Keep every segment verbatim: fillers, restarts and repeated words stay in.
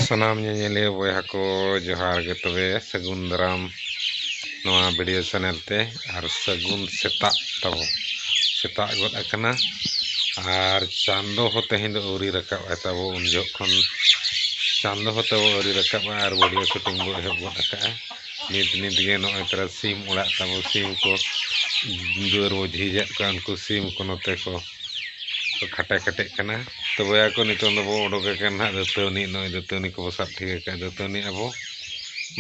ᱥᱟᱱᱟᱢ ᱧᱮᱧᱮᱞᱤᱭᱟᱹ ᱵᱚᱭᱦᱟ ᱠᱚ, ᱡᱚᱦᱟᱨ ᱜᱮ᱾ ᱛᱚᱵᱮ ᱥᱟᱹᱜᱩᱱ ᱫᱟᱨᱟᱢ ᱱᱚᱣᱟ ᱵᱷᱤᱰᱤᱭᱳ ᱪᱮᱱᱮᱞ ᱛᱮ, ᱟᱨ ᱥᱟᱹᱜᱩᱱ ᱥᱮᱛᱟᱜ ᱛᱟᱵᱚ᱾ ᱥᱮᱛᱟᱜ ᱜᱚᱫ ᱟᱠᱟᱱᱟ, ᱟᱨ ᱪᱟᱸᱫᱚ ᱦᱚᱸ ᱛᱮᱦᱮᱧ ᱫᱚ ᱟᱹᱣᱨᱤ ᱨᱟᱠᱟᱵ ᱟᱭ ᱛᱟᱵᱚ᱾ ᱩᱱ ᱡᱚᱦᱚᱜ ᱠᱷᱚᱱ ᱪᱟᱸᱫᱚ ᱦᱚᱸ ᱛᱟᱵᱚ ᱟᱹᱣᱨᱤ ᱨᱟᱠᱟᱵᱼᱟ, ᱟᱨ ᱵᱷᱤᱰᱤᱭᱳ ᱥᱩᱴᱤᱝ ᱵᱚ ᱮᱦᱚᱵ ᱜᱚᱫ ᱟᱠᱟᱫᱼᱟ᱾ ᱱᱤᱛ ᱱᱤᱛ ᱜᱮ ᱱᱚᱜᱼᱚᱭ ᱛᱟᱨᱟ ᱥᱤᱢ ᱚᱲᱟᱜ ᱛᱟᱵᱚ, ᱥᱤᱢ ᱠᱚ ᱫᱩᱣᱟᱹᱨ ᱵᱚ ᱡᱷᱤᱡᱟᱜ ᱠᱚᱣᱟ, ᱩᱱᱠᱩ ᱥᱤᱢ ᱠᱚ ᱱᱚᱛᱮ ᱠᱚ ᱠᱚ ᱠᱷᱟᱴᱟ ᱠᱷᱟᱴᱮᱜ ᱠᱟᱱᱟ᱾ ᱛᱚ ᱵᱚᱭᱦᱟ ᱠᱚ, ᱱᱤᱛᱚᱝ ᱫᱚᱵᱚ ᱚᱰᱚᱠ ᱟᱠᱟᱱ ᱦᱟᱸᱜ ᱫᱟᱹᱛᱟᱹᱣᱱᱤ, ᱱᱚᱜᱼᱚᱭ ᱫᱟᱹᱛᱟᱹᱣᱱᱤ ᱠᱚᱵᱚ ᱥᱟᱵ ᱴᱷᱤᱠ ᱟᱠᱟᱫ, ᱫᱟᱹᱛᱟᱹᱣᱱᱤ ᱟᱵᱚ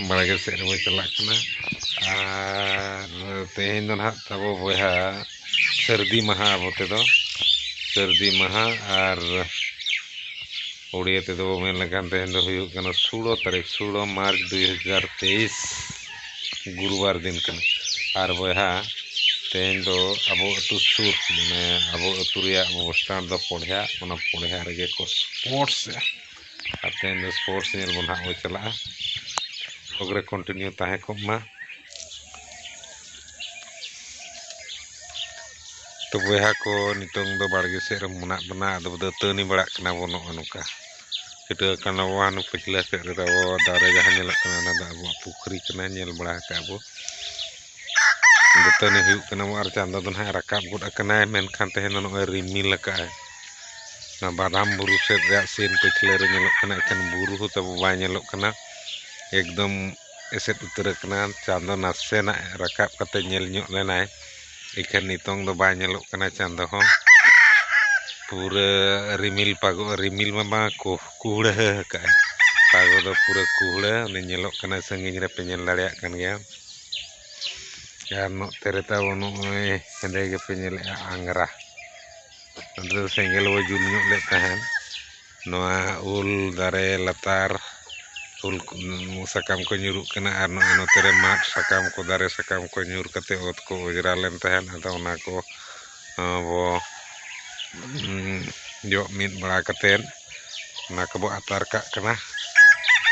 ᱵᱟᱲᱜᱮ ᱥᱮᱫ ᱨᱮᱵᱚ ᱪᱟᱞᱟᱜ ᱠᱟᱱᱟ᱾ ᱟᱨ ᱛᱮᱦᱮᱧ ᱫᱚ ᱱᱟᱦᱟᱜ ᱛᱟᱵᱚ ᱵᱚᱭᱦᱟ ᱥᱟᱹᱨᱫᱤ ᱢᱟᱦᱟ, ᱟᱵᱚ ᱛᱮᱫᱚ ᱥᱟᱹᱨᱫᱤ ᱢᱟᱦᱟ, ᱟᱨ ᱩᱲᱤᱭᱟ ᱛᱮᱫᱚ ᱵᱚ ᱢᱮᱱ ᱞᱮᱠᱷᱟᱱ ᱛᱮᱦᱮᱧ ᱫᱚ ᱦᱩᱭᱩᱜ ᱠᱟᱱᱟ ᱥᱳᱞᱳ ᱛᱟᱹᱨᱤᱠᱷ, ᱥᱳᱞᱳ ᱢᱟᱨᱪ ᱫᱩᱭ ᱦᱟᱡᱟᱨ ᱛᱮᱭᱤᱥ, ᱜᱩᱨᱩᱵᱟᱨ ᱫᱤᱱ ᱠᱟᱱᱟ᱾ ᱟᱨ ᱵᱚᱭᱦᱟ, ᱛᱮᱦᱮᱧ ᱫᱚ ᱟᱵᱚ ᱟᱹᱛᱩ ᱥᱩᱨ, ᱢᱟᱱᱮ ᱟᱵᱚ ᱟᱹᱛᱩ ᱨᱮᱭᱟᱜ ᱵᱚᱥ ᱥᱴᱮᱱᱰ ᱫᱚ ᱯᱚᱲᱦᱟ, ᱚᱱᱟ ᱯᱚᱲᱦᱟ ᱨᱮᱜᱮ ᱠᱚ ᱥᱯᱳᱨᱴᱥ ᱮᱜᱼᱟ᱾ ᱟᱨ ᱛᱮᱦᱮᱧ ᱫᱚ ᱥᱯᱳᱨᱴᱥ ᱧᱮᱞ ᱵᱚᱱ ᱦᱟᱸᱜ ᱵᱚ ᱪᱟᱞᱟᱜᱼᱟ᱾ ᱵᱞᱚᱜ ᱨᱮ ᱠᱚᱱᱴᱤᱱᱤᱭᱩ ᱛᱟᱦᱮᱸ ᱠᱚᱜ ᱢᱟ᱾ ᱛᱚ ᱵᱚᱭᱦᱟ ᱠᱚ, ᱱᱤᱛᱚᱝ ᱫᱚ ᱵᱟᱲᱜᱮ ᱥᱮᱫ ᱨᱮ ᱢᱮᱱᱟᱜ ᱵᱚᱱᱟ, ᱟᱫᱚ ᱫᱟᱹᱛᱟᱹᱣᱱᱤ ᱵᱟᱲᱟᱜ ᱠᱟᱱᱟ ᱵᱚᱱ ᱱᱚᱜᱼᱚ ᱱᱚᱝᱠᱟ᱾ ᱪᱷᱩᱴᱟᱹᱣ ᱠᱟᱱᱟ ᱵᱚ, ᱦᱟᱱᱮ ᱯᱟᱹᱪᱷᱞᱟᱹ ᱥᱮᱫ ᱨᱮ ᱛᱟᱵᱚ ᱫᱟᱨᱮ ᱡᱟᱦᱟᱸ ᱧᱮᱞᱚᱜ ᱠᱟᱱᱟ, ᱚᱱᱟ ᱫᱚ ᱟᱵᱚᱣᱟᱜ ᱯᱩᱠᱷᱨᱤ ᱠᱟᱱᱟ, ᱧᱮᱞ ᱵᱟᱲᱟ ᱟᱠᱟᱫ ᱵᱚ᱾ ᱫᱟᱹᱛᱟᱹᱣᱱᱤ ᱦᱩᱭᱩᱜ ᱠᱟᱱᱟ ᱵᱚ, ᱟᱨ ᱪᱟᱸᱫᱚ ᱫᱚ ᱱᱟᱦᱟᱜ ᱨᱟᱠᱟᱵ ᱜᱚᱫ ᱟᱠᱟᱱᱟᱭ, ᱢᱮᱱᱠᱷᱟᱱ ᱛᱮᱦᱮᱧ ᱫᱚ ᱱᱚᱜᱼᱚᱭ ᱨᱤᱢᱤᱞ ᱟᱠᱟᱫᱼᱟᱭ᱾ ᱚᱱᱟ ᱵᱟᱫᱟᱢ ᱵᱩᱨᱩ ᱥᱮᱫ ᱨᱮᱭᱟᱜ ᱥᱤᱱ ᱯᱟᱹᱪᱷᱞᱟᱹ ᱨᱮ ᱧᱮᱞᱚᱜ ᱠᱟᱱᱟ, ᱮᱠᱷᱮᱱ ᱵᱩᱨᱩ ᱦᱚᱸ ᱛᱟᱵᱚ ᱵᱟᱭ ᱧᱮᱞᱚᱜ ᱠᱟᱱᱟ, ᱮᱠᱫᱚᱢ ᱮᱥᱮᱫ ᱩᱛᱟᱹᱨ ᱟᱠᱟᱱᱟ᱾ ᱪᱟᱸᱫᱚ ᱱᱟᱥᱮᱱᱟᱜ ᱨᱟᱠᱟᱵ ᱠᱟᱛᱮ ᱧᱮᱞ ᱧᱚᱜ ᱞᱮᱱᱟᱭ, ᱮᱠᱷᱟᱱ ᱱᱤᱛᱚᱝ ᱫᱚ ᱵᱟᱭ ᱧᱮᱞᱚᱜ ᱠᱟᱱᱟ ᱪᱟᱸᱫᱚ ᱦᱚᱸ᱾ ᱯᱩᱨᱟᱹ ᱨᱤᱢᱤᱞ ᱯᱟᱜᱚ-, ᱨᱤᱢᱤᱞ ᱢᱟ ᱵᱟᱝ, ᱠᱩ-, ᱠᱩᱦᱲᱟᱹ ᱟᱠᱟᱫᱼᱟᱭ᱾ ᱯᱟᱜᱚ ᱫᱚ ᱯᱩᱨᱟᱹ ᱠᱩᱦᱲᱟᱹ, ᱩᱱᱤ ᱧᱮᱞᱚᱜ ᱠᱟᱱᱟᱭ, ᱥᱟᱺᱜᱤᱧ ᱨᱮᱯᱮ ᱧᱮᱞ ᱫᱟᱲᱮᱭᱟᱜ ᱠᱟᱱ ᱜᱮᱭᱟ᱾ ᱟᱨ ᱱᱚᱛᱮ ᱨᱮ ᱛᱟᱵᱚ ᱱᱚᱜᱼᱚᱭ ᱦᱮᱸᱫᱮ ᱜᱮᱯᱮ ᱧᱮᱞᱮᱫᱼᱟ ᱟᱝᱜᱽᱨᱟ᱾ ᱱᱚᱛᱮ ᱫᱚ ᱥᱮᱸᱜᱮᱞ ᱵᱚ ᱡᱩᱞ ᱧᱚᱜ ᱞᱮᱫ ᱛᱟᱦᱮᱸᱫ᱾ ᱱᱚᱣᱟ ᱩᱞ ᱫᱟᱨᱮ ᱞᱟᱛᱟᱨ ᱩᱞ ᱠᱚ, ᱥᱟᱠᱟᱢ ᱠᱚ ᱧᱩᱨᱩᱜ ᱠᱟᱱᱟ, ᱟᱨ ᱱᱚᱜᱼᱚᱭ ᱱᱚᱛᱮ ᱨᱮ ᱢᱟᱫ ᱥᱟᱠᱟᱢ ᱠᱚ, ᱫᱟᱨᱮ ᱥᱟᱠᱟᱢ ᱠᱚ ᱧᱩᱨ ᱠᱟᱛᱮ ᱚᱛ ᱠᱚ ᱚᱸᱡᱽᱨᱟ ᱞᱮᱱ ᱛᱟᱦᱮᱸᱫ᱾ ᱟᱫᱚ ᱚᱱᱟ ᱠᱚ, ᱟᱸ, ᱵᱚ, ᱩᱸ, ᱡᱚᱜ ᱢᱤᱫ ᱵᱟᱲᱟ ᱠᱟᱛᱮᱫ ᱚᱱᱟ ᱠᱚᱵᱚ ᱟᱛᱟᱨ ᱠᱟᱜ ᱠᱟᱱᱟ᱾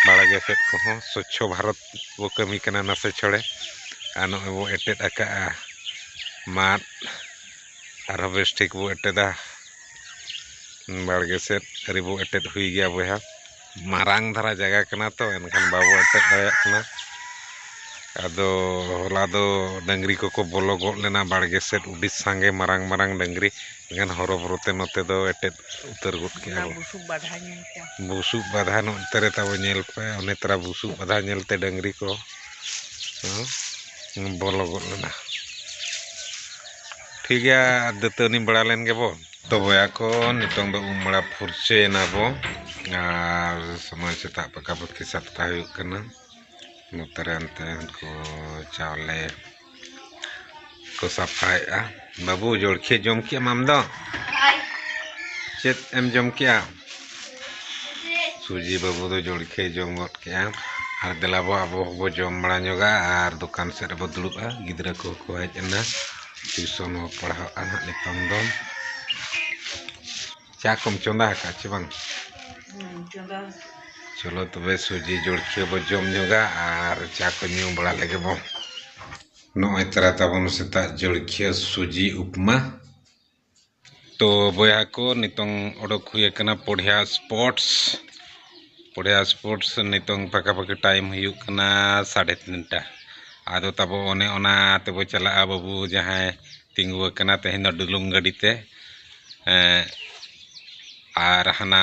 ᱵᱟᱲᱜᱮ ᱥᱮᱫ ᱠᱚᱦᱚᱸ ᱥᱚᱪᱪᱷᱚ ᱵᱷᱟᱨᱚᱛ ᱵᱚ ᱠᱟᱹᱢᱤ ᱠᱟᱱᱟ ᱱᱟᱥᱮ ᱪᱷᱚᱲᱮ᱾ ᱟᱨ ᱱᱚᱜᱼᱚᱭ ᱵᱚ ᱮᱴᱮᱫ ᱟᱠᱟᱜᱼᱟ ᱢᱟᱫ, ᱟᱨᱦᱚᱸ ᱵᱮᱥ ᱴᱷᱤᱠ ᱵᱚ ᱮᱴᱮᱫᱟ᱾ ᱵᱟᱲᱜᱮ ᱥᱮᱫ ᱨᱮᱵᱚ ᱮᱴᱮᱫ ᱦᱩᱭ ᱜᱮᱭᱟ ᱵᱚᱭᱦᱟ᱾ ᱢᱟᱨᱟᱝ ᱫᱷᱟᱨᱟ ᱡᱟᱭᱜᱟ ᱠᱟᱱᱟ ᱛᱚ, ᱮᱱᱠᱷᱟᱱ ᱵᱟᱵᱚ ᱮᱴᱮᱫ ᱫᱟᱲᱮᱭᱟᱜ ᱠᱟᱱᱟ᱾ ᱟᱫᱚ ᱦᱚᱞᱟ ᱫᱚ ᱰᱟᱹᱝᱨᱤ ᱠᱚᱠᱚ ᱵᱚᱞᱚ ᱜᱚᱫ ᱞᱮᱱᱟ ᱵᱟᱲᱜᱮ ᱥᱮᱫ, ᱟᱹᱰᱤ ᱥᱟᱸᱜᱮ ᱢᱟᱨᱟᱝ ᱢᱟᱨᱟᱝ ᱰᱟᱹᱝᱨᱤ᱾ ᱮᱱᱠᱷᱟᱱ ᱦᱚᱨᱚᱵᱚᱨᱚ ᱛᱮ ᱱᱚᱛᱮ ᱫᱚ ᱮᱴᱮᱫ ᱩᱛᱟᱹᱨ ᱜᱚᱫ ᱠᱮᱜᱼᱟ ᱚᱱᱟ ᱵᱚ᱾ ᱵᱩᱥᱩᱵ ᱵᱟᱫᱷᱟ ᱧᱮᱞ ᱠᱚ᱾ ᱵᱩᱥᱩᱵ ᱵᱟᱫᱷᱟ ᱱᱚᱛᱮ ᱨᱮ ᱛᱟᱵᱚ ᱧᱮᱞ ᱯᱮ, ᱚᱱᱮ ᱛᱟᱨᱟ ᱵᱩᱥᱩᱵ ᱵᱟᱫᱷᱟ ᱧᱮᱞᱛᱮ ᱰᱟᱹᱝᱨᱤ ᱠᱚ, ᱦᱮᱸ, ᱵᱚᱞᱚ ᱜᱚᱫ ᱞᱮᱱᱟ᱾ ᱴᱷᱤᱠ ᱜᱮᱭᱟ, ᱫᱟᱹᱛᱟᱹᱱᱤ ᱵᱟᱲᱟ ᱞᱮᱱ ᱜᱮᱵᱚ᱾ ᱛᱚ ᱵᱚᱭᱦᱟ ᱠᱚ, ᱱᱤᱛᱚᱝ ᱫᱚ ᱩᱢ ᱵᱟᱲᱟ ᱯᱷᱩᱨᱪᱟᱹᱭᱮᱱᱟ ᱵᱚ, ᱟᱨ ᱥᱚᱢᱚᱭ ᱥᱮᱛᱟᱜ ᱯᱟᱠᱟ ᱯᱟᱹᱠᱤ ᱥᱟᱛᱴᱟ ᱦᱩᱭᱩᱜ ᱠᱟᱱᱟ᱾ ᱱᱚᱛᱮ ᱨᱮ ᱚᱱᱛᱮ ᱩᱱᱠᱩ ᱪᱟᱣᱞᱮ ᱠᱚ ᱥᱟᱯᱷᱟᱭᱮᱫᱼᱟ᱾ ᱵᱟᱹᱵᱩ, ᱡᱚᱲᱠᱷᱤᱭᱟᱹ ᱡᱚᱢ ᱠᱮᱜ ᱟᱢ ᱟᱢ ᱫᱚ? ᱪᱮᱫ ᱮᱢ ᱡᱚᱢ ᱠᱮᱜᱼᱟ? ᱥᱩᱡᱤ ᱵᱟᱹᱵᱩ ᱫᱚ ᱡᱚᱲᱠᱷᱤᱭᱟᱹ ᱡᱚᱢ ᱜᱚᱫ ᱠᱮᱜᱼᱟ᱾ ᱟᱨ ᱫᱮᱞᱟ ᱵᱚ, ᱟᱵᱚ ᱦᱚᱸᱵᱚ ᱡᱚᱢ ᱵᱟᱲᱟ ᱧᱚᱜᱟ ᱟᱨ ᱫᱚᱠᱟᱱ ᱥᱮᱫ ᱨᱮᱵᱚ ᱫᱩᱲᱩᱵᱼᱟ᱾ ᱜᱤᱫᱽᱨᱟᱹ ᱠᱚᱦᱚᱸ ᱠᱚ ᱦᱮᱡ ᱮᱱᱟ, ᱴᱤᱭᱩᱥᱚᱱ ᱦᱚᱸ ᱯᱟᱲᱦᱟᱜᱼᱟ ᱱᱟᱦᱟᱜ ᱱᱤᱛᱚᱝ ᱫᱚ᱾ ᱪᱟ ᱠᱚᱢ ᱪᱚᱸᱫᱟ ᱟᱠᱟᱫ ᱪᱮ ᱵᱟᱝ? ᱦᱩᱸ, ᱪᱚᱸᱫᱟ᱾ ᱪᱚᱞᱚ ᱛᱚᱵᱮ, ᱥᱩᱡᱤ ᱡᱚᱲᱠᱷᱤᱭᱟᱹ ᱵᱚ ᱡᱚᱢ ᱧᱚᱜᱟ ᱟᱨ ᱪᱟ ᱠᱚ ᱧᱩ ᱵᱟᱲᱟ ᱞᱮᱜᱮ ᱵᱚ᱾ ᱱᱚᱜᱼᱚᱭ ᱛᱟᱨᱟ ᱛᱟᱵᱚᱱ ᱥᱮᱛᱟᱜ ᱡᱚᱲᱠᱷᱤᱭᱟᱹ ᱥᱩᱡᱤ ᱩᱯᱢᱟ᱾ ᱛᱚ ᱵᱚᱭᱦᱟ ᱠᱚ, ᱱᱤᱛᱚᱝ ᱚᱰᱚᱠ ᱦᱩᱭ ᱟᱠᱟᱱᱟ ᱯᱚᱰᱷᱭᱟ ᱥᱯᱳᱨᱴᱥ᱾ ᱯᱚᱰᱷᱭᱟ ᱥᱯᱳᱨᱴᱥ ᱱᱤᱛᱚᱝ ᱯᱟᱠᱟ ᱯᱟᱠᱤ ᱴᱟᱭᱤᱢ ᱦᱩᱭᱩᱜ ᱠᱟᱱᱟ ᱥᱟᱲᱮ ᱛᱤᱱᱴᱟ᱾ ᱟᱫᱚ ᱛᱟᱵᱚ ᱚᱱᱮ ᱚᱱᱟ ᱛᱮᱵᱚ ᱪᱟᱞᱟᱜᱼᱟ ᱵᱟᱹᱵᱩ, ᱡᱟᱦᱟᱸᱭ ᱛᱤᱸᱜᱩ ᱟᱠᱟᱱᱟ ᱛᱮᱦᱮᱧ ᱫᱚ ᱰᱩᱞᱩᱝ ᱜᱟᱹᱰᱤ ᱛᱮ᱾ ᱮᱸ, ᱟᱨ ᱦᱟᱱᱟ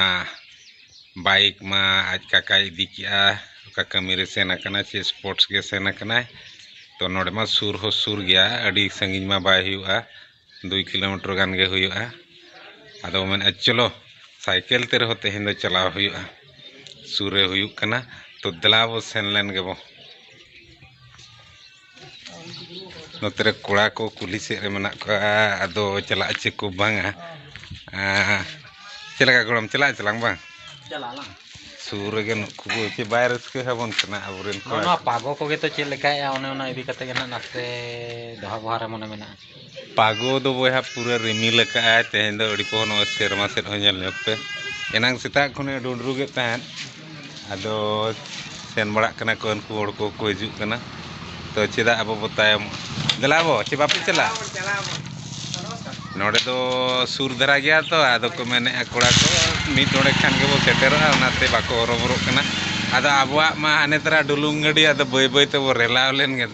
ᱵᱟᱭᱤᱠ ᱢᱟ ᱟᱡ ᱠᱟᱠᱟᱭ ᱤᱫᱤ ᱠᱮᱜᱼᱟ, ᱚᱠᱟ ᱠᱟᱹᱢᱤ ᱨᱮ ᱥᱮᱱ ᱟᱠᱟᱱᱟ, ᱪᱮ ᱥᱯᱳᱨᱴᱥ ᱜᱮ ᱥᱮᱱ ᱟᱠᱟᱱᱟᱭ᱾ ᱛᱚ ᱱᱚᱰᱮ ᱢᱟ ᱥᱩᱨ ᱦᱚᱸ ᱥᱩᱨ ᱜᱮᱭᱟ, ᱟᱹᱰᱤ ᱥᱟᱺᱜᱤᱧ ᱢᱟ ᱵᱟᱭ ᱦᱩᱭᱩᱜᱼᱟ, ᱫᱩᱭ ᱠᱤᱞᱳᱢᱤᱴᱟᱨ ᱜᱟᱱ ᱜᱮ ᱦᱩᱭᱩᱜᱼᱟ᱾ ᱟᱫᱚ ᱢᱮᱱᱮᱫᱼᱟ, ᱪᱚᱞᱚ ᱥᱟᱭᱠᱮᱞ ᱛᱮ ᱨᱮᱦᱚᱸ ᱛᱮᱦᱮᱧ ᱫᱚ ᱪᱟᱞᱟᱣ ᱦᱩᱭᱩᱜᱼᱟ, ᱥᱩᱨ ᱨᱮ ᱦᱩᱭᱩᱜ ᱠᱟᱱᱟ᱾ ᱛᱚ ᱫᱮᱞᱟ ᱵᱚ ᱥᱮᱱ ᱞᱮᱱ ᱜᱮᱵᱚ᱾ ᱱᱚᱛᱮ ᱨᱮ ᱠᱚᱲᱟ ᱠᱚ ᱠᱩᱞᱦᱤ ᱥᱮᱫ ᱨᱮ ᱢᱮᱱᱟᱜ ᱠᱚᱣᱟ, ᱟᱫᱚ ᱪᱟᱞᱟᱜ ᱪᱮ ᱠᱚ ᱵᱟᱝᱟ? ᱟᱸ, ᱪᱮᱫ ᱞᱮᱠᱟ ᱜᱚᱲᱚᱢ, ᱪᱟᱞᱟᱜ ᱪᱟᱞᱟᱝ ᱵᱟᱝ? ᱪᱟᱞᱟᱜ ᱟᱞᱟᱝ᱾ ᱥᱩᱨ ᱨᱮᱜᱮ ᱱᱩᱠᱩ ᱠᱚ ᱪᱮ ᱵᱟᱭ ᱨᱟᱹᱥᱠᱟᱹ ᱟᱵᱚᱱ ᱠᱟᱱᱟ ᱟᱵᱚᱨᱮᱱ ᱱᱚᱜᱼᱚ ᱠᱚᱲᱟ ᱱᱚᱣᱟ ᱠᱚ᱾ ᱯᱟᱜᱚ ᱠᱚᱜᱮ ᱛᱚ ᱪᱮᱫ ᱞᱮᱠᱟᱭᱮᱜᱼᱟ, ᱚᱱᱮ ᱚᱱᱟ ᱤᱫᱤ ᱠᱟᱛᱮ ᱜᱮ ᱱᱟᱜ ᱱᱟᱥᱮ ᱫᱚᱦᱟ ᱵᱚᱦᱟ ᱨᱮ ᱢᱚᱱᱮ ᱢᱮᱱᱟᱜᱼᱟ᱾ ᱯᱟᱜᱚ ᱫᱚ ᱵᱚᱭᱦᱟ ᱯᱩᱨᱟᱹ ᱨᱤᱢᱤᱞ ᱟᱠᱟᱜᱼᱟᱭ ᱛᱮᱦᱮᱧ ᱫᱚ ᱟᱹᱰᱤ ᱯᱚᱦᱚ᱾ ᱱᱚᱜᱼᱚᱭ ᱥᱮᱨᱢᱟ ᱥᱮᱫ ᱦᱚᱸ ᱧᱮᱞ ᱧᱚᱜ ᱯᱮ, ᱮᱱᱟᱝ ᱥᱮᱛᱟᱜ ᱠᱷᱚᱱᱮ ᱰᱩᱸᱰᱨᱩᱜᱮᱫ ᱛᱟᱦᱮᱸᱫ᱾ ᱟᱫᱚ ᱥᱮᱱ ᱵᱟᱲᱟᱜ ᱠᱟᱱᱟ ᱠᱚ, ᱩᱱᱠᱩ ᱦᱚᱲ ᱠᱚᱠᱚ ᱦᱤᱡᱩᱜ ᱠᱟᱱᱟ᱾ ᱛᱚ ᱪᱮᱫᱟᱜ ᱟᱵᱚ ᱵᱚ ᱛᱟᱭᱚᱢᱚᱜ? ᱫᱮᱞᱟ ᱵᱚ, ᱪᱮ ᱵᱟᱯᱮ ᱪᱟᱞᱟᱜ? ᱱᱚᱰᱮ ᱫᱚ ᱥᱩᱨ ᱫᱷᱟᱨᱟ ᱜᱮᱭᱟ ᱛᱚ, ᱟᱫᱚ ᱠᱚ ᱢᱮᱱᱮᱫᱼᱟ ᱠᱚᱲᱟ ᱠᱚ, ᱢᱤᱫ ᱰᱚᱸᱰᱮ ᱠᱷᱟᱱ ᱜᱮᱵᱚ ᱥᱮᱴᱮᱨᱚᱜᱼᱟ, ᱚᱱᱟᱛᱮ ᱵᱟᱠᱚ ᱦᱚᱨᱚᱵᱚᱨᱚᱜ ᱠᱟᱱᱟ᱾ ᱟᱫᱚ ᱟᱵᱚᱣᱟᱜ ᱢᱟ ᱦᱟᱱᱮ ᱛᱟᱨᱟ ᱰᱩᱞᱩᱝ ᱜᱟᱹᱰᱤ, ᱟᱫᱚ ᱵᱟᱹᱭ ᱵᱟᱹᱭ ᱛᱮᱵᱚ ᱨᱮᱞᱟᱣ ᱞᱮᱱ ᱜᱮ᱾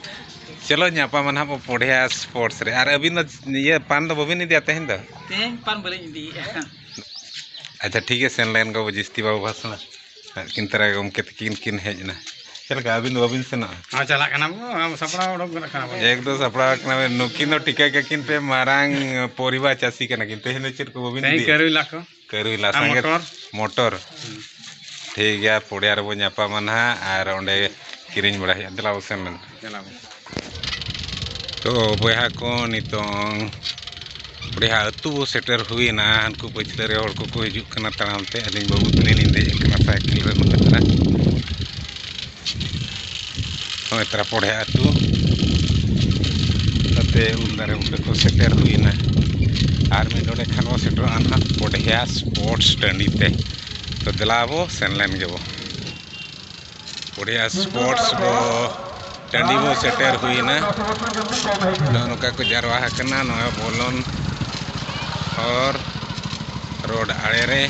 ᱪᱚᱞᱚ ᱧᱟᱯᱟᱢᱟ ᱱᱟᱦᱟᱜ ᱵᱚ ᱯᱚᱰᱷᱮᱭᱟ ᱥᱯᱳᱨᱴᱥ ᱨᱮ᱾ ᱟᱨ ᱟᱹᱵᱤᱱ ᱫᱚ ᱤᱭᱟᱹ ᱯᱟᱱ ᱫᱚ ᱵᱟᱹᱵᱤᱱ ᱤᱫᱤᱭᱟ ᱛᱮᱦᱮᱧ ᱫᱚ? ᱛᱮᱦᱮᱧ ᱯᱟᱱ ᱵᱟᱹᱞᱤᱧ ᱤᱫᱤᱭᱮᱫᱼᱟ᱾ ᱟᱪᱪᱷᱟ, ᱴᱷᱤᱠ ᱜᱮᱭᱟ, ᱥᱮᱱ ᱞᱮᱱ ᱜᱮᱵᱚ ᱡᱤᱥᱛᱤ ᱵᱟᱵᱚ ᱵᱷᱟᱥᱚᱱᱟ᱾ ᱟᱹᱠᱤᱱ ᱛᱟᱨᱟ ᱜᱚᱢᱠᱮ ᱛᱟᱹᱠᱤᱱ ᱠᱤᱱ ᱦᱮᱡ ᱮᱱᱟ᱾ ᱪᱮᱫ ᱞᱮᱠᱟ, ᱟᱹᱵᱤᱱ ᱫᱚ ᱵᱟᱹᱵᱤᱱ ᱥᱮᱱᱚᱜᱼᱟ? ᱦᱮᱸ, ᱪᱟᱞᱟᱜ ᱠᱟᱱᱟ ᱵᱚ, ᱟᱵᱚ ᱥᱟᱯᱲᱟᱣ ᱩᱰᱩᱠ ᱜᱚᱫ ᱠᱟᱱᱟ ᱵᱚ᱾ ᱮᱠᱫᱚᱢ ᱥᱟᱯᱲᱟᱣ ᱠᱟᱱᱟ ᱵᱮᱱ᱾ ᱱᱩᱠᱤᱱ ᱫᱚ ᱴᱷᱤᱠᱟᱹ ᱠᱟᱹᱠᱤᱱ ᱯᱮ, ᱢᱟᱨᱟᱝ ᱯᱚᱨᱤᱵᱟᱨ ᱪᱟᱹᱥᱤ ᱠᱟᱱᱟ ᱠᱤᱱ᱾ ᱛᱮᱦᱮᱧ ᱫᱚ ᱪᱮᱫ ᱠᱚ ᱵᱟᱹᱵᱤᱱ ᱛᱮᱦᱮᱧ ᱤᱫᱤᱭᱟ? ᱠᱟᱹᱨᱩᱭᱞᱟ ᱠᱚ᱾ ᱠᱟᱹᱨᱩᱭᱞᱟ ᱟᱨ ᱥᱟᱸᱜᱮ ᱢᱚᱴᱚᱨ᱾ ᱢᱚᱴᱚᱨ᱾ ᱦᱩᱸ᱾ ᱴᱷᱤᱠ ᱜᱮᱭᱟ, ᱯᱚᱲᱤᱭᱟ ᱨᱮᱵᱚ ᱧᱟᱯᱟᱢᱟ ᱱᱟᱦᱟᱜ, ᱟᱨ ᱚᱸᱰᱮ ᱠᱤᱨᱤᱧ ᱵᱟᱲᱟ ᱦᱩᱭᱩᱜᱼᱟ᱾ ᱫᱮᱞᱟ ᱵᱚ ᱥᱮᱱ ᱞᱮᱱ᱾ ᱪᱟᱞᱟᱣ ᱵᱚ᱾ ᱛᱚ ᱵᱚᱭᱦᱟ ᱠᱚ, ᱱᱤᱛᱚᱝ ᱵᱚᱭᱦᱟ ᱟᱹᱛᱩ ᱵᱚ ᱥᱮᱴᱮᱨ ᱦᱩᱭᱱᱟ᱾ ᱦᱟᱱᱠᱩ ᱯᱟᱹᱪᱷᱞᱟᱹ ᱨᱮ ᱦᱚᱲ ᱠᱚᱠᱚ ᱦᱤᱡᱩᱜ ᱠᱟᱱᱟ ᱛᱟᱲᱟᱢ ᱛᱮ᱾ ᱟᱹᱞᱤᱧ ᱵᱟᱹᱵᱩ ᱛᱟᱹᱞᱤᱧ ᱞᱤᱧ ᱫᱮᱡ ᱟᱠᱟᱱᱟ ᱥᱟᱭᱠᱮᱞ ᱨᱮ ᱱᱚᱜᱼᱚᱭ ᱛᱟᱨᱟ᱾ ᱱᱚᱜᱼᱚᱭ ᱛᱟᱨᱟ ᱯᱚᱲᱦᱮ ᱟᱹᱛᱩ᱾ ᱱᱚᱛᱮ ᱩᱞ ᱫᱟᱨᱮ ᱵᱩᱴᱟᱹ ᱠᱚ ᱥᱮᱴᱮᱨ ᱦᱩᱭᱱᱟ᱾ ᱟᱨ ᱢᱤᱫ ᱰᱚᱸᱰᱮ ᱠᱷᱟᱱ ᱵᱚ ᱥᱮᱴᱮᱨᱚᱜᱼᱟ ᱱᱟᱦᱟᱜ ᱯᱚᱰᱦᱮᱭᱟ ᱥᱯᱳᱨᱴᱥ ᱴᱟᱺᱰᱤ ᱛᱮ᱾ ᱛᱚ ᱫᱮᱞᱟ ᱵᱚ ᱥᱮᱱ ᱞᱮᱱ ᱜᱮᱵᱚ᱾ ᱯᱚᱲᱦᱮᱭᱟ ᱥᱯᱳᱨᱴᱥ ᱵᱚ ᱴᱟᱺᱰᱤ ᱵᱚ ᱥᱮᱴᱮᱨ ᱦᱩᱭᱱᱟ᱾ ᱱᱚᱜᱼᱚ ᱱᱚᱝᱠᱟ ᱠᱚ ᱡᱟᱨᱣᱟ ᱟᱠᱟᱱᱟ ᱱᱚᱣᱟ ᱵᱚᱞᱚᱱ ᱦᱚᱨ ᱨᱳᱰ ᱟᱲᱮ ᱨᱮ᱾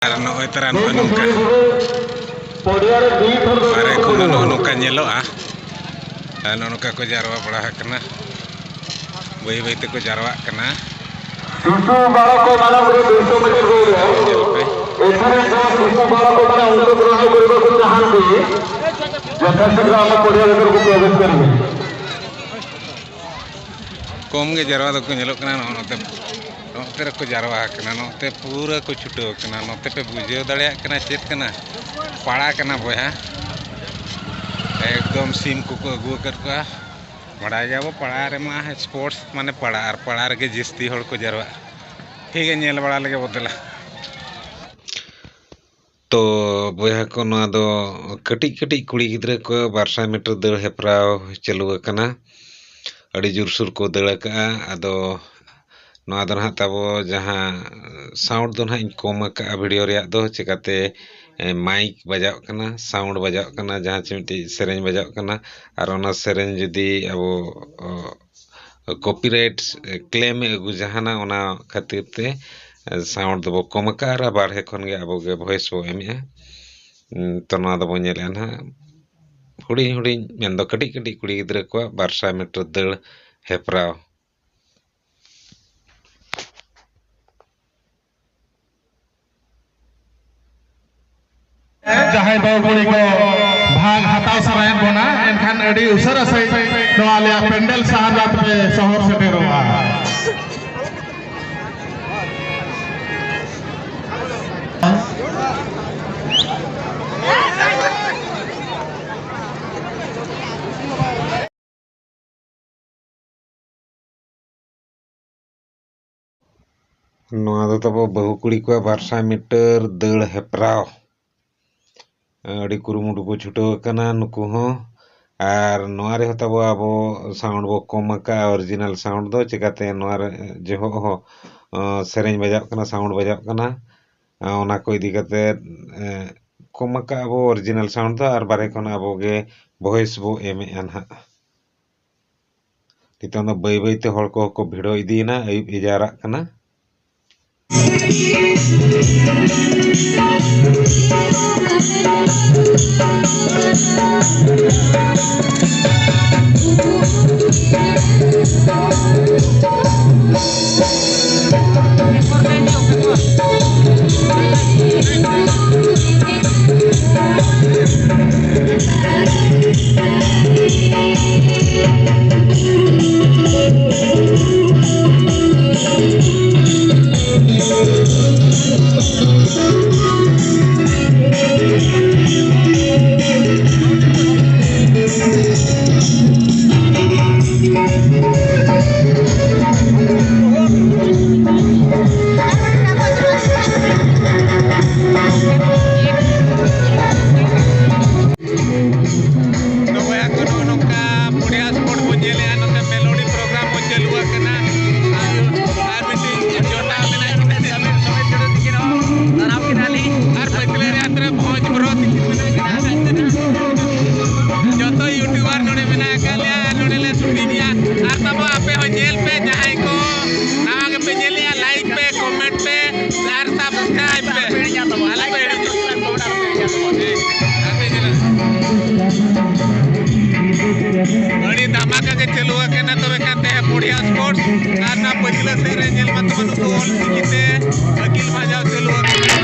ᱟᱨ ᱱᱚᱜᱼᱚᱭ ᱛᱟᱨᱟ ᱱᱚᱜᱼᱚᱭ ᱱᱚᱝᱠᱟ ᱵᱟᱨᱦᱮ ᱠᱷᱚᱱ ᱫᱚ ᱱᱚᱜᱼᱚ ᱱᱚᱝᱠᱟ ᱧᱮᱞᱚᱜᱼᱟ᱾ ᱟᱨ ᱱᱚᱜᱼᱚ ᱱᱚᱝᱠᱟ ᱠᱚ ᱡᱟᱨᱣᱟ ᱵᱟᱲᱟ ᱟᱠᱟᱱᱟ, ᱵᱟᱹᱭ ᱵᱟᱹᱭ ᱛᱮᱠᱚ ᱡᱟᱨᱣᱟᱜ ᱠᱟᱱᱟ᱾ ᱧᱮᱞ ᱯᱮ᱾ ᱠᱚᱢ ᱜᱮ ᱡᱟᱨᱣᱟ ᱫᱚᱠᱚ ᱧᱮᱞᱚᱜ ᱠᱟᱱᱟ᱾ ᱱᱚᱜᱼᱚ ᱱᱚᱛᱮ, ᱱᱚᱛᱮ ᱨᱮᱠᱚ ᱡᱟᱨᱣᱟ ᱟᱠᱟᱱᱟ, ᱱᱚᱛᱮ ᱯᱩᱨᱟᱹ ᱠᱚ ᱪᱷᱩᱴᱟᱹᱣ ᱟᱠᱟᱱᱟ᱾ ᱱᱚᱛᱮ ᱯᱮ ᱵᱩᱡᱷᱟᱹᱣ ᱫᱟᱲᱮᱭᱟᱜ ᱠᱟᱱᱟ ᱪᱮᱫ ᱠᱟᱱᱟ? ᱯᱟᱲᱟ ᱠᱟᱱᱟ ᱵᱚᱭᱦᱟ, ᱮᱠᱫᱚᱢ ᱥᱤᱢ ᱠᱚᱠᱚ ᱟᱹᱜᱩ ᱟᱠᱟᱫ ᱠᱚᱣᱟ᱾ ᱵᱟᱲᱟᱭ ᱜᱮᱭᱟᱵᱚ ᱯᱟᱲᱟ ᱨᱮᱢᱟ ᱥᱯᱳᱨᱴᱥ ᱢᱟᱱᱮ ᱯᱟᱲᱟ, ᱟᱨ ᱯᱟᱲᱟ ᱨᱮᱜᱮ ᱡᱟᱹᱥᱛᱤ ᱦᱚᱲ ᱠᱚ ᱡᱟᱨᱣᱟᱜᱼᱟ᱾ ᱴᱷᱤᱠ ᱜᱮᱭᱟ, ᱧᱮᱞ ᱵᱟᱲᱟ ᱞᱮᱜᱮ ᱵᱚ ᱫᱮᱞᱟ᱾ ᱛᱚ ᱵᱚᱭᱦᱟ ᱠᱚ, ᱱᱚᱣᱟ ᱫᱚ ᱠᱟᱹᱴᱤᱡ ᱠᱟᱹᱴᱤᱡ ᱠᱩᱲᱤ ᱜᱤᱫᱽᱨᱟᱹ ᱠᱚ ᱵᱟᱨ ᱥᱟᱭ ᱢᱤᱴᱟᱨ ᱫᱟᱹᱲ ᱦᱮᱯᱨᱟᱣ ᱪᱟᱹᱞᱩ ᱟᱠᱟᱱᱟ᱾ ᱟᱹᱰᱤ ᱡᱳᱨᱥᱳᱨ ᱠᱚ ᱫᱟᱹᱲ ᱟᱠᱟᱜᱼᱟ᱾ ᱟᱫᱚ ᱱᱚᱣᱟ ᱫᱚ ᱱᱟᱦᱟᱜ ᱛᱟᱵᱚ ᱡᱟᱦᱟᱸ sound ᱫᱚ ᱱᱟᱦᱟᱜ ᱤᱧ ᱠᱚᱢ ᱟᱠᱟᱫᱼᱟ video ᱨᱮᱭᱟᱜ ᱫᱚ, ᱪᱤᱠᱟᱹᱛᱮ, ᱮ, mic ᱵᱟᱡᱟᱜ ᱠᱟᱱᱟ, sound ᱵᱟᱡᱟᱜ ᱠᱟᱱᱟ, ᱡᱟᱦᱟᱸ ᱪᱮ ᱢᱤᱫᱴᱤᱡ ᱥᱮᱨᱮᱧ ᱵᱟᱡᱟᱜ ᱠᱟᱱᱟ, ᱟᱨ ᱚᱱᱟ ᱥᱮᱨᱮᱧ ᱡᱩᱫᱤ ᱟᱵᱚ, ᱚ, copyright claim ᱮ ᱟᱹᱜᱩ ᱡᱟᱦᱟᱱᱟ, ᱚᱱᱟ ᱠᱷᱟᱹᱛᱤᱨ ᱛᱮ, ᱮ, sound ᱫᱚᱵᱚ ᱠᱚᱢ ᱟᱠᱟᱫᱼᱟ ᱟᱨ ᱵᱟᱨᱦᱮ ᱠᱷᱚᱱ ᱜᱮ ᱟᱵᱚ ᱜᱮ voice ᱵᱚ ᱮᱢᱮᱜᱼᱟ᱾ ᱩᱸ, ᱛᱚ ᱱᱚᱣᱟ ᱫᱚᱵᱚ ᱧᱮᱞᱮᱜᱼᱟ ᱱᱟᱦᱟᱜ ᱦᱩᱰᱤᱧ ᱦᱩᱰᱤᱧ, ᱢᱮᱱᱫᱚ ᱠᱟᱹᱴᱤᱡ ᱠᱟᱹᱴᱤᱡ ᱠᱩᱲᱤ ᱜᱤᱫᱽᱨᱟᱹ ᱠᱚᱣᱟᱜ ᱵᱟᱨ ᱥᱟᱭ ᱢᱤᱴᱟᱨ ᱫᱟᱹᱲ ᱦᱮᱯᱨᱟᱣ᱾ ᱡᱟᱦᱟᱸᱭ ᱵᱟᱹᱦᱩ ᱠᱩᱲᱤ ᱠᱚ ᱵᱷᱟᱜᱽ ᱦᱟᱛᱟᱣ ᱥᱟᱱᱟᱭᱮᱫ ᱵᱚᱱᱟ, ᱮᱱᱠᱷᱟᱱ ᱟᱹᱰᱤ ᱩᱥᱟᱹᱨᱟ ᱥᱟᱺᱦᱤᱡ ᱱᱚᱣᱟ ᱟᱞᱮᱭᱟᱜ ᱯᱮᱱᱰᱮᱞ ᱥᱟᱦᱟᱨ ᱨᱟᱛ ᱯᱮ ᱥᱚᱦᱚᱨ ᱥᱮᱴᱮᱨᱚᱜᱼᱟ᱾ ᱱᱚᱣᱟ ᱫᱚ ᱛᱟᱵᱚ ᱵᱟᱹᱦᱩ ᱠᱩᱲᱤ ᱠᱚᱣᱟᱜ ᱵᱟᱨ ᱥᱟᱭ ᱢᱤᱴᱟᱨ ᱫᱟᱹᱲ ᱦᱮᱯᱨᱟᱣ᱾ ᱟᱹᱰᱤ ᱠᱩᱨᱩᱢᱩᱴᱩ ᱠᱚ ᱪᱷᱩᱴᱟᱹᱣ ᱟᱠᱟᱱᱟ ᱱᱩᱠᱩ ᱦᱚᱸ᱾ ᱟᱨ ᱱᱚᱣᱟ ᱨᱮᱦᱚᱸ ᱛᱟᱵᱚ ᱟᱵᱚ sound ᱵᱚ ᱠᱚᱢ ᱟᱠᱟᱫᱼᱟ, original sound ᱫᱚ᱾ ᱪᱤᱠᱟᱹᱛᱮ ᱱᱚᱣᱟ ᱨᱮ ᱡᱚᱦᱚᱜ ᱦᱚᱸ, ᱚ, ᱥᱮᱨᱮᱧ ᱵᱟᱡᱟᱜ ᱠᱟᱱᱟ, sound ᱵᱟᱡᱟᱜ ᱠᱟᱱᱟ᱾ ᱚᱱᱟ ᱠᱚ ᱤᱫᱤ ᱠᱟᱛᱮ, ᱮ, ᱠᱚᱢ ᱟᱠᱟᱫ ᱟᱵᱚ original sound ᱫᱚ, ᱟᱨ ᱵᱟᱨᱦᱮ ᱠᱷᱚᱱ ᱟᱵᱚ ᱜᱮ voice ᱵᱚ ᱮᱢᱮᱜᱼᱟ ᱱᱟᱦᱟᱜ᱾ ᱱᱤᱛᱚᱝ ᱫᱚ ᱵᱟᱹᱭ ᱵᱟᱹᱭ ᱛᱮ ᱦᱚᱲ ᱠᱚᱦᱚᱸ ᱠᱚ ᱵᱷᱤᱲᱚ ᱤᱫᱤᱭᱮᱱᱟ, ᱟᱹᱭᱩᱵ ᱮ ᱡᱟᱣᱨᱟᱜ ᱠᱟᱱᱟ᱾ ᱛᱮ ᱟᱹᱠᱤᱞ ᱵᱟᱡᱟᱣ ᱪᱟᱹᱞᱩ ᱟᱠᱟᱱᱟ᱾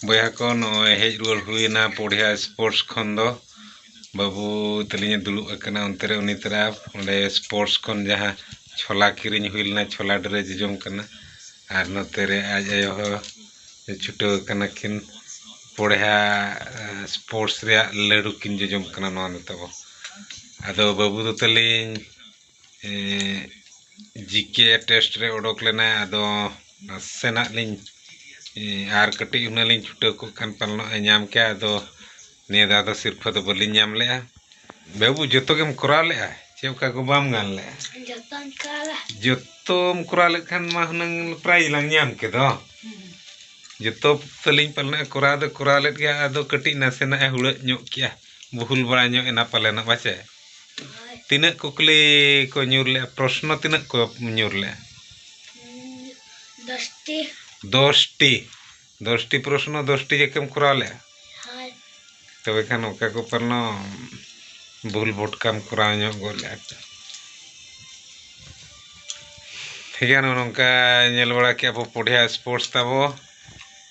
ᱵᱚᱭᱦᱟ ᱠᱚ, ᱱᱚᱜᱼᱚᱭ ᱦᱮᱡ ᱨᱩᱣᱟᱹᱲ ᱦᱩᱭᱱᱟ ᱯᱚᱲᱦᱤᱭᱟ ᱥᱯᱳᱨᱴᱥ ᱠᱷᱚᱱ ᱫᱚ᱾ ᱵᱟᱹᱵᱩ ᱛᱟᱹᱞᱤᱧᱮ ᱫᱩᱲᱩᱵ ᱟᱠᱟᱱᱟ ᱚᱱᱛᱮ ᱨᱮ, ᱩᱱᱤ ᱛᱚᱨᱟ ᱚᱸᱰᱮ ᱥᱯᱳᱨᱴᱥ ᱠᱷᱚᱱ ᱡᱟᱦᱟᱸ ᱪᱷᱚᱞᱟ ᱠᱤᱨᱤᱧ ᱦᱩᱭ ᱞᱮᱱᱟ, ᱪᱷᱚᱞᱟ ᱰᱨᱮ ᱡᱚᱡᱚᱢ ᱠᱟᱱᱟ᱾ ᱟᱨ ᱱᱚᱛᱮ ᱨᱮ ᱟᱡ ᱟᱭᱳ ᱦᱚᱸ ᱪᱷᱩᱴᱟᱹᱣ ᱟᱠᱟᱱᱟ ᱠᱤᱱ ᱯᱚᱲᱦᱟ, ᱮ, ᱥᱯᱳᱨᱴᱥ ᱨᱮᱭᱟᱜ ᱞᱟᱹᱰᱩ ᱠᱤᱱ ᱡᱚᱡᱚᱢ ᱠᱟᱱᱟ ᱱᱚᱣᱟ ᱱᱤᱛᱚᱜ᱾ ᱟᱫᱚ ᱵᱟᱹᱵᱩ ᱫᱚ ᱛᱟᱹᱞᱤᱧ, ᱮ, ᱡᱤ ᱠᱮ ᱴᱮᱥᱴ ᱨᱮ ᱚᱰᱚᱠ ᱞᱮᱱᱟᱭ᱾ ᱟᱫᱚ ᱱᱟᱥᱮᱱᱟᱜ ᱞᱤᱧ, ᱮ, ᱟᱨ ᱠᱟᱹᱴᱤᱡ ᱦᱩᱱᱟᱹᱝ ᱞᱤᱧ ᱪᱷᱩᱴᱟᱹᱣ ᱠᱚᱜ ᱠᱷᱟᱱ ᱯᱟᱞᱮᱱᱚᱜ ᱮ ᱧᱟᱢ ᱠᱮᱭᱟ᱾ ᱟᱫᱚ ᱱᱤᱭᱟᱹ ᱫᱷᱟᱣ ᱫᱚ ᱥᱤᱨᱯᱷᱟᱹ ᱫᱚ ᱵᱟᱹᱞᱤᱧ ᱧᱟᱢ ᱞᱮᱜᱼᱟ᱾ ᱵᱟᱹᱵᱩ, ᱡᱚᱛᱚ ᱜᱮᱢ ᱠᱚᱨᱟᱣ ᱞᱮᱜᱼᱟ? ᱪᱮᱫ ᱚᱠᱟ ᱠᱚ ᱵᱟᱢ ᱜᱟᱱ ᱞᱮᱜᱼᱟ? ᱡᱚᱛᱚᱧ ᱠᱚᱨᱟᱣ ᱞᱮᱜᱼᱟ᱾ ᱡᱚᱛᱚᱢ ᱠᱚᱨᱟᱣ ᱞᱮᱫ ᱠᱷᱟᱱ ᱢᱟ ᱦᱩᱱᱟᱹᱝ ᱯᱨᱟᱭᱤᱡᱽ ᱞᱟᱝ ᱧᱟᱢ ᱠᱮᱫᱚ᱾ ᱦᱩᱸ᱾ ᱡᱚᱛᱚ ᱛᱟᱹᱞᱤᱧ ᱯᱟᱞᱮᱱ ᱮ ᱠᱚᱨᱟᱣ ᱫᱚ ᱠᱚᱨᱟᱣ ᱞᱮᱫ ᱜᱮᱭᱟ, ᱟᱫᱚ ᱠᱟᱹᱴᱤᱡ ᱱᱟᱥᱮᱱᱟᱜ ᱮ ᱦᱩᱲᱟᱹᱜ ᱧᱚᱜ ᱠᱮᱜᱼᱟ, ᱵᱷᱩᱞ ᱵᱟᱲᱟ ᱧᱚᱜ ᱮᱱᱟ ᱯᱟᱞᱮᱱᱚᱜ, ᱵᱟᱪᱮ? ᱦᱳᱭ᱾ ᱛᱤᱱᱟᱹᱜ ᱠᱩᱠᱞᱤ ᱠᱚ ᱧᱩᱨ ᱞᱮᱜᱼᱟ? ᱯᱨᱚᱥᱱᱚ ᱛᱤᱱᱟᱹᱜ ᱠᱚ ᱧᱩᱨ ᱞᱮᱜᱼᱟ? ᱦᱩᱸ, ᱫᱚᱥᱴᱤ᱾ ᱫᱚᱥᱴᱤ᱾ ᱫᱚᱥᱴᱤ ᱯᱨᱚᱥᱱᱚ, ᱫᱚᱥᱴᱤ ᱡᱟᱠᱮᱢ ᱠᱚᱨᱟᱣ ᱞᱮᱜᱼᱟ? ᱦᱳᱭ᱾ ᱛᱚᱵᱮ ᱠᱷᱟᱱ ᱚᱠᱟ ᱠᱚ ᱯᱟᱞᱮᱱᱚᱜ ᱵᱷᱩᱞ ᱵᱷᱚᱴᱠᱟᱢ ᱠᱚᱨᱟᱣ ᱧᱚᱜ ᱜᱚᱫ ᱞᱮᱜᱼᱟ᱾ ᱴᱷᱤᱠ ᱜᱮᱭᱟ, ᱱᱚᱜᱼᱚ ᱱᱚᱝᱠᱟ ᱧᱮᱞ ᱵᱟᱲᱟ ᱠᱮᱜᱼᱟ ᱵᱚ ᱯᱚᱲᱦᱤᱭᱟ ᱥᱯᱳᱨᱴᱥ ᱛᱟᱵᱚ᱾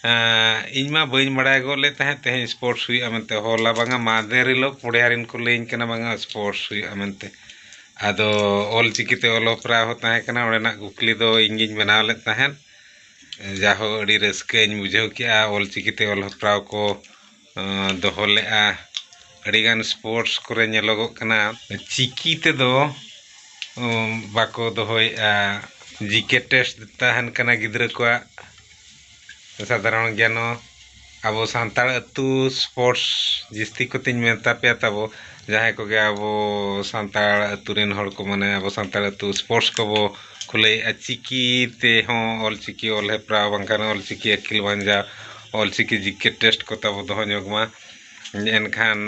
ᱮᱸ, ᱤᱧ ᱢᱟ ᱵᱟᱹᱧ ᱵᱟᱲᱟᱭ ᱜᱚᱫ ᱞᱮᱫ ᱛᱟᱦᱮᱸᱫ ᱛᱮᱦᱮᱧ ᱥᱯᱳᱨᱴᱥ ᱦᱩᱭᱩᱜᱼᱟ ᱢᱮᱱᱛᱮ᱾ ᱦᱚᱞᱟ ᱵᱟᱝᱟ ᱢᱟᱦᱫᱮᱨ ᱦᱤᱞᱳᱜ ᱯᱚᱲᱮᱦᱟᱨᱤᱱ ᱠᱚ ᱞᱟᱹᱭᱟᱹᱧ ᱠᱟᱱᱟ ᱵᱟᱝᱟ ᱥᱯᱳᱨᱴᱥ ᱦᱩᱭᱩᱜᱼᱟ ᱢᱮᱱᱛᱮ᱾ ᱟᱫᱚ ᱚᱞᱪᱤᱠᱤᱛᱮ ᱚᱞ ᱦᱮᱯᱨᱟᱣ ᱦᱚᱸ ᱛᱟᱦᱮᱸ ᱠᱟᱱᱟ, ᱚᱸᱰᱮᱱᱟᱜ ᱠᱩᱠᱞᱤ ᱫᱚ ᱤᱧ ᱜᱤᱧ ᱵᱮᱱᱟᱣ ᱞᱮᱫ ᱛᱟᱦᱮᱸᱫ᱾ ᱡᱟᱦᱳ, ᱟᱹᱰᱤ ᱨᱟᱹᱥᱠᱟᱹᱧ ᱵᱩᱡᱷᱟᱹᱣ ᱠᱮᱜᱼᱟ ᱚᱞᱪᱤᱠᱤᱛᱮ ᱚᱞ ᱦᱮᱯᱨᱟᱣ ᱠᱚ ᱟᱸ, ᱫᱚᱦᱚ ᱞᱮᱫᱼᱟ᱾ ᱟᱹᱰᱤᱜᱟᱱ ᱥᱯᱳᱨᱴᱥ ᱠᱚᱨᱮ ᱧᱮᱞᱚᱜᱚᱜ ᱠᱟᱱᱟ, ᱪᱤᱠᱤ ᱛᱮᱫᱚ ᱩᱢ, ᱵᱟᱠᱚ ᱫᱚᱦᱚᱭᱮᱫᱼᱟ᱾ ᱡᱤᱠᱮ ᱴᱮᱥᱴ ᱛᱟᱦᱮᱱ ᱠᱟᱱᱟ ᱜᱤᱫᱽᱨᱟᱹ ᱠᱚᱣᱟᱜ, ᱥᱟᱫᱷᱟᱨᱚᱱ ᱜᱮᱭᱟᱱ ᱦᱚᱸ᱾ ᱟᱵᱚ ᱥᱟᱱᱛᱟᱲ ᱟᱹᱛᱩ ᱥᱯᱳᱨᱴᱥ ᱡᱟᱹᱥᱛᱤ ᱠᱚᱛᱮᱧ ᱢᱮᱛᱟ ᱯᱮᱭᱟ ᱛᱟᱵᱚ, ᱡᱟᱦᱟᱸᱭ ᱠᱚᱜᱮ ᱟᱵᱚ ᱥᱟᱱᱛᱟᱲ ᱟᱹᱛᱩ ᱨᱮᱱ ᱦᱚᱲ ᱠᱚ, ᱢᱟᱱᱮ ᱟᱵᱚ ᱥᱟᱱᱛᱟᱲ ᱟᱹᱛᱩ ᱥᱯᱳᱨᱴᱥ ᱠᱚᱵᱚ ᱠᱷᱩᱞᱟᱹᱭᱮᱫᱼᱟ, ᱪᱤᱠᱤ ᱛᱮᱦᱚᱸ, ᱚᱞᱪᱤᱠᱤ ᱚᱞ ᱦᱮᱯᱨᱟᱣ ᱵᱟᱝᱠᱷᱟᱱ ᱚᱞᱪᱤᱠᱤ ᱟᱹᱠᱤᱞ ᱵᱟᱧᱡᱟᱣ, ᱚᱞᱪᱤᱠᱤ ᱡᱤᱠᱮ ᱴᱮᱥᱴ ᱠᱚ ᱛᱟᱵᱚ ᱫᱚᱦᱚ ᱧᱚᱜ ᱢᱟ᱾ ᱮᱱᱠᱷᱟᱱ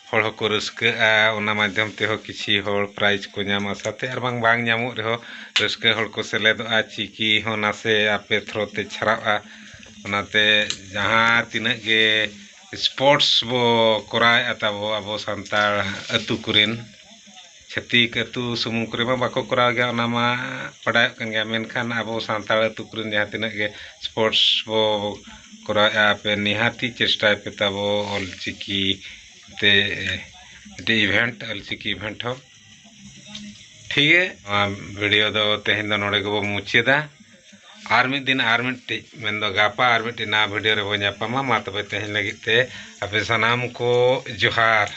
ᱦᱚᱲ ᱦᱚᱸᱠᱚ ᱨᱟᱹᱥᱠᱟᱹᱜᱼᱟ, ᱚᱱᱟ ᱢᱟᱫᱽᱫᱷᱚᱢ ᱛᱮᱦᱚᱸ ᱠᱤᱪᱷᱤ ᱦᱚᱲ ᱯᱨᱟᱭᱤᱡᱽ ᱠᱚ ᱧᱟᱢᱟ, ᱥᱟᱶᱛᱮ ᱟᱨ ᱵᱟᱝ, ᱵᱟᱝ ᱧᱟᱢᱚᱜ ᱨᱮᱦᱚᱸ ᱨᱟᱹᱥᱠᱟᱹ ᱦᱚᱲ ᱠᱚ ᱥᱮᱞᱮᱫᱚᱜᱼᱟ, ᱪᱤᱠᱤ ᱦᱚᱸ ᱱᱟᱥᱮ ᱟᱯᱮ ᱛᱷᱨᱳ ᱛᱮ ᱪᱷᱟᱨᱟᱜᱼᱟ᱾ ᱚᱱᱟᱛᱮ ᱡᱟᱦᱟᱸ ᱛᱤᱱᱟᱹᱜ ᱜᱮ ᱥᱯᱳᱨᱴᱥ ᱵᱚ ᱠᱚᱨᱟᱣᱮᱫᱼᱟ ᱛᱟᱵᱚ ᱟᱵᱚ ᱥᱟᱱᱛᱟᱲ ᱟᱹᱛᱩ ᱠᱚᱨᱮᱱ, ᱪᱷᱟᱹᱛᱤᱠ ᱟᱹᱛᱩ ᱥᱩᱢᱩᱝ ᱠᱚᱨᱮ ᱢᱟ ᱵᱟᱠᱚ ᱠᱚᱨᱟᱣ ᱜᱮᱭᱟ, ᱚᱱᱟ ᱢᱟ ᱵᱟᱰᱟᱭᱚᱜ ᱠᱟᱱ ᱜᱮᱭᱟ, ᱢᱮᱱᱠᱷᱟᱱ ᱟᱵᱚ ᱥᱟᱱᱛᱟᱲ ᱟᱹᱛᱩ ᱠᱚᱨᱮᱱ ᱡᱟᱦᱟᱸ ᱛᱤᱱᱟᱹᱜ ᱜᱮ ᱥᱯᱳᱨᱴᱥ ᱵᱚ ᱠᱚᱨᱟᱣᱮᱫᱼᱟ, ᱟᱯᱮ ᱱᱤᱦᱟᱹᱛᱤ ᱪᱮᱥᱴᱟᱭ ᱯᱮ ᱛᱟᱵᱚ ᱚᱞᱪᱤᱠᱤ ᱛᱮ ᱢᱤᱫᱴᱤᱡ ᱤᱵᱷᱮᱱᱴ, ᱚᱞᱪᱤᱠᱤ ᱤᱵᱷᱮᱱᱴ ᱦᱚᱸ᱾ ᱴᱷᱤᱠ ᱜᱮ, ᱱᱚᱣᱟ ᱵᱷᱤᱰᱤᱭᱳ ᱫᱚ ᱛᱮᱦᱮᱧ ᱫᱚ ᱱᱚᱰᱮ ᱜᱮᱵᱚ ᱢᱩᱪᱟᱹᱫᱟ᱾ ᱟᱨ ᱢᱤᱫ ᱫᱤᱱ ᱟᱨ ᱢᱤᱫᱴᱤᱡ, ᱢᱮᱱᱫᱚ ᱜᱟᱯᱟ ᱟᱨ ᱢᱤᱫᱴᱤᱡ ᱱᱟᱣᱟ ᱵᱷᱤᱰᱤᱭᱳ ᱨᱮᱵᱚ ᱧᱟᱯᱟᱢᱟ᱾ ᱢᱟ ᱛᱚᱵᱮ ᱛᱮᱦᱮᱧ ᱞᱟᱹᱜᱤᱫ ᱛᱮ ᱟᱯᱮ ᱥᱟᱱᱟᱢ ᱠᱚ ᱡᱚᱦᱟᱨ᱾